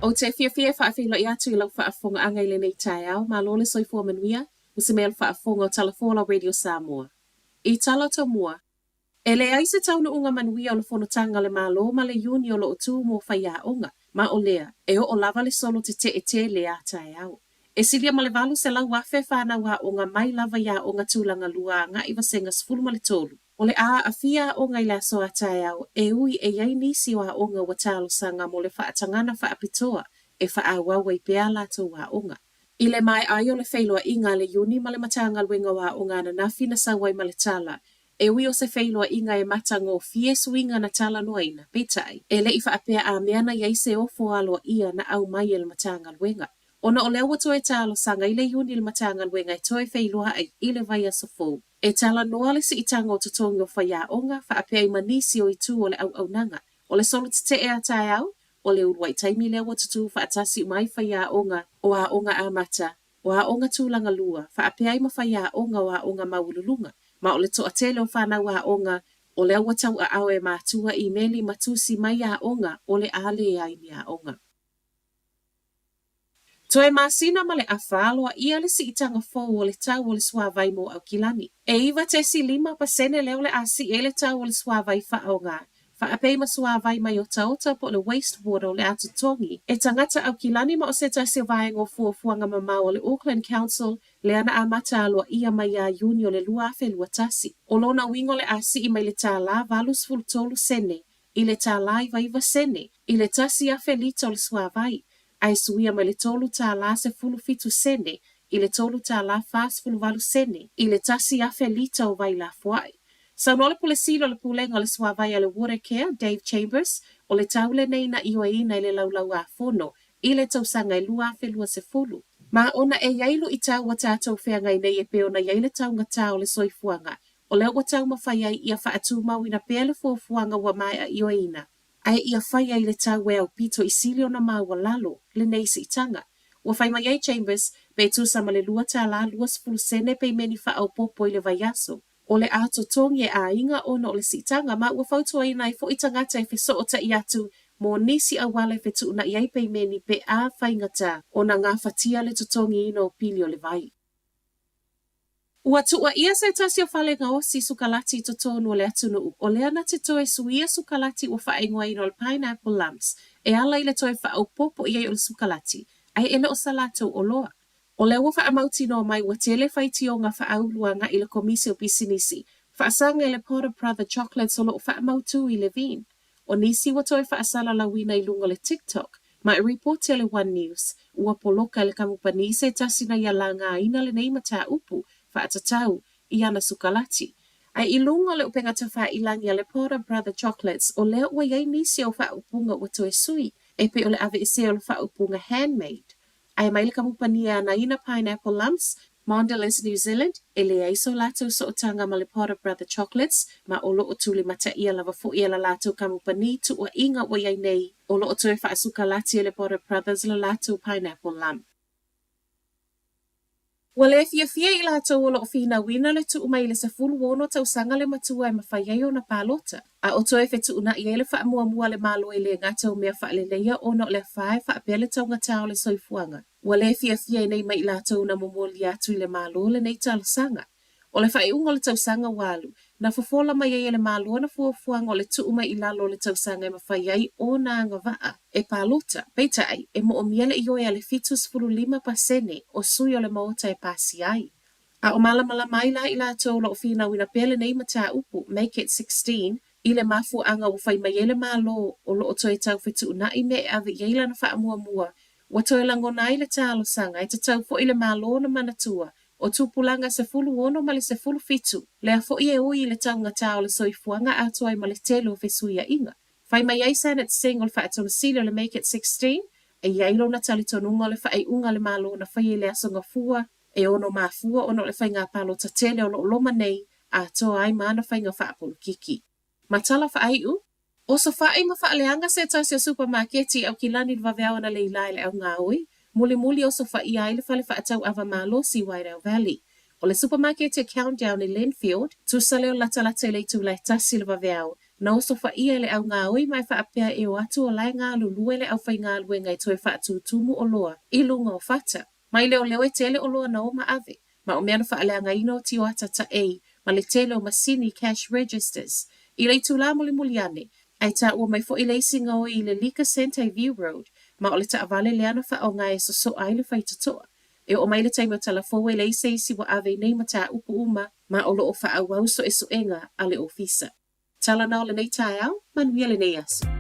Ou te fiafia e faafeiloai atu i lau faafofogaaga i lenei taeao, malo le soifua manuia, o se mea o le faafofoga o Talafola Radio Samoa. I tala tomua, E leai se taunuuga manuia o le fonotaga a le Malo ma le Iuni o lo o tu mo faiaoga, ma o lea, e oo lava le solo tetee tele a taeao. E silia ma le 800,000 fanau aoga mai lava i aoga tulaga lua agai vasega 13. O le a aafia aoga i le aso a taeao, e ui e i ai nisi o aoga ua talosaga mo le faatagana faapitoa e faaauau ai pea a latou aoga. I le maea ai o le feiloaiga a le Iuni ma le Matagaluega o Aoga ananafi na sau ai ma le tala, e ui o se feiloaiga e matagofie suiga na talanoaina, peitai, e le i faapea a mea na i ai se ofo aloaia na aumai e le Matagaluega. Ona o lea ua toe talosaga i le Iuni i le Matagaluega e toe feiloai i le vaiaso fou, e talanoa le siitaga o totogi o faiaoga faapea ai ma nisi o itu o le auaunaga. O le solo tetee a taeao, o le uluai taimi lea ua tutū faatasi uma ai faiaoga o aoga amata, o aoga tulaga lua, faapea ai ma faiaoga o aoga maualuluga, ma o le toatele o fanau aoga o lea ua tauaao e matua imeli ma tusi mai aoga o le a leai ni aoga. Toe masina ma le afa, aloaia le siitaga fou o le tau o le suāwai mo Aukilani. E 9.5% lea o le a sii ai le tau o le suāwai faaaoga, faapei ma suāwai mai otaota po o le waste water o le a totogi e tagata Aukilani ma o se tasi o vaega o fuafuaga mamao a le Auckland Council lea na amata aloaia mai ia Iuni o le 2021. O lona uiga o le a sii mai le $1 83 sene i le $99 sene i le 1,000 lita o le suāwai, ae suia mai le $3 17 sene i le $3 48 sene i le 1,000 lita o vai lafoai. Saunoa le Pule Sili o le Pulega o le Suāwai a le Watercare, Dave Chambers, o le tau lenei na ioeina i le Laulau-a-Fono i le tausaga e 2020. Ma ona e i ai luitau ua tatou feagai nei e pei ona i ai le taugata o le soifuaga, O lea ua taumafai ai ia faatumauina pea le fuafuaga ua maea ioeina, ae ia fai ai le tau e aupito i sili ona maualalo lenei siitaga. Ua fai mai ai Chambers, pe tusa ma le $2 20 sene peimeni faaopoopo i le vaiaso. O le a totogi e aiga ona o le siitaga ma ua fautuaina ai foi tagata e fesootai atu mo nisi auala e fetuunai ai peimeni pe a faigata ona gafatia le totogiina o pili o le vai. Ua tuuaia se tasi o fale gaosi sukalati i totonu o le atunuu, o lea na te toe suia sukalati ua faaigoaina o le Pineapple Lumps e ala i le toe faaopoopo i ai o le sukalati, ae e le o sa latou oloa. O lea ua faamautinoa mai ua tele faitioga faaulu agai i le Komisi o Pisinisi Faasaga i le Porter Brother Chocolates o lo o faamautū i Levin. O nisi ua toe faasalalauina i luga o le TikTok ma e ripoti a le One News, ua poloka e le kamupani se tasi na ia lagaina lenei mataupu faatatau i ana sukalati. Ae i luga o le upega tafailagi a le Porter Brother Chocolates, o lea ua i ai nisi o faaupuga ua toe sui, e pei o le aveesea o le faaupuga handmade. Ae mai le kamupani e anaina Pineapple Lumps, Mondelez New Zealand, e leai so latou sootaga ma le Porter Brother Chocolates, ma o lo o tulimataia lava foi e la latou kamupani tuuaiga ua i ai nei, o lo o toe faasukalati e le Porter Brothers la latou Pineapple Lump. Ua le fiafia i latou o lo o finauina le tuu mai i le 16 tausaga le matua e mafai ai ona palota, a o toe fetuunai ai le faamuamua a le Malo e le gata o mea faaleleia ona o le afa e faapea le taugata o le soifuaga. Ua le fiafia i nei mai i latou na momoli atu i le Malo lenei talosaga. O le faaiuga o le tausaga ua alu, na fofola mai ai e le Malo ana fuafuaga o le tuu mai i lalo o le tausaga e mafai ai ona agavaa e palota. Peitai, e moomia le ioe a le 75% o sui o le Maota e pasia ai. A o malamalama ai la i latou o lo o finauina pea lenei mataupu, Make it 16, i le mafuaaga ua fai mai ai le Malo o lo o toe tau fetuunai mea e ave i ai lana faamuamua, ua toe lagona ai le talosaga e tatau foi i le Malo ona manatua O tupulaga 16 ma le 17, lea foi e ui i le taugata o le soifuaga atoa ai ma le tele o fesuiaiga. Fai mai ai Sanat Singh o le faatonusili o le Make It 16, e i ai lona talitonuga o le faaiuga a le Malo na faia i le Aso Gafua e ono mafua ona o le faiga palota tele o lo o loma nei atoa ai ma ana faiga faapolokiki. Ma tala faaiu, Osofai ma faaleaga se tasi o supamaketi i Aukilani i le vaveao analeila i le augaoi, mulimuli osofaia ai le fale faatau ava malosi i Wairau Valley. O le supamaketi a Countdown i Lenfield, tusa lea o le latalata i le itula e tasi i le vaveao, Na osofaia e le augaoi ma e faapea e o atu o la e galulue le aufaigaluega e toe faatutumu oloa i luga o fata. Mai leoleo e tele oloa na o ma ave, ma o mea na faaleagaina o tioata taei ma le tele o masini cash registers. I le itulā mulimuli ane, ae taua mai foi le isi gaoi i le Liquor Centre i View Road, ma o le taavale lea na faaaoga e sosoa ai le faitotoa. E oo mai le taimi o Talafou e leai se isi ua ave i nei mataupu uma, ma o lo o faaauau suesuega a le Ofisa. Tala na o lenei taeao, manuia lenei aso.